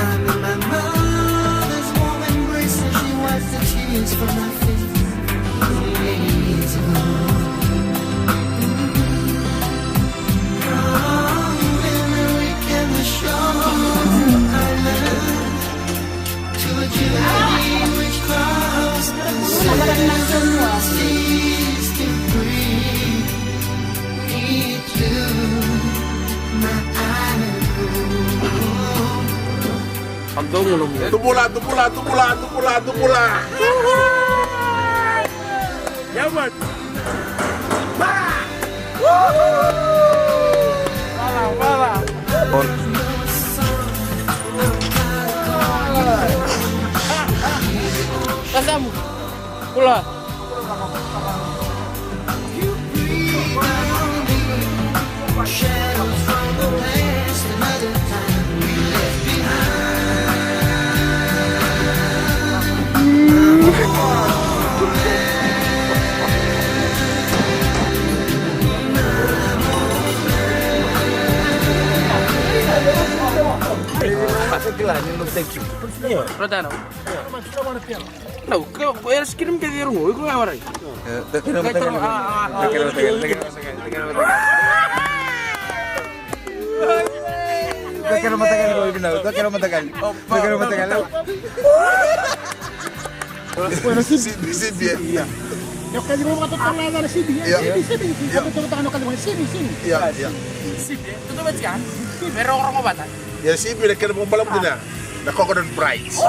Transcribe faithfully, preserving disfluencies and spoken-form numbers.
I'm in my mother's warm embrace and she wipes the tears from my face. Years ago. From memory can the shores of island to a journey which crossed the seas to free me to my island home. Tubula, tubula, tubula, tubula, tubula. Yeah, man. Fala, fala. Kasamu. Kula. Rotano. Não, que eu era se queria me querer um gol, igual agora aí. Takira matagal. Takira matagal. Takira matagal. Takira matagal. Takira matagal. Takira matagal. Bueno, sí. Sí, sí, bien. Ya. Yo que digo, va a tocar la gana, sí, bien. Ya. Sí, sí, sí, sí. Ya. Yo que tengo que tocar, no, que digo, sí, sí, sí. Ya, ya. Sí, bien. Tudo bem, ya. Pero, como va a estar? Ya, sí, bien, que no vamos a hablar de nada. Na Coconut Prize.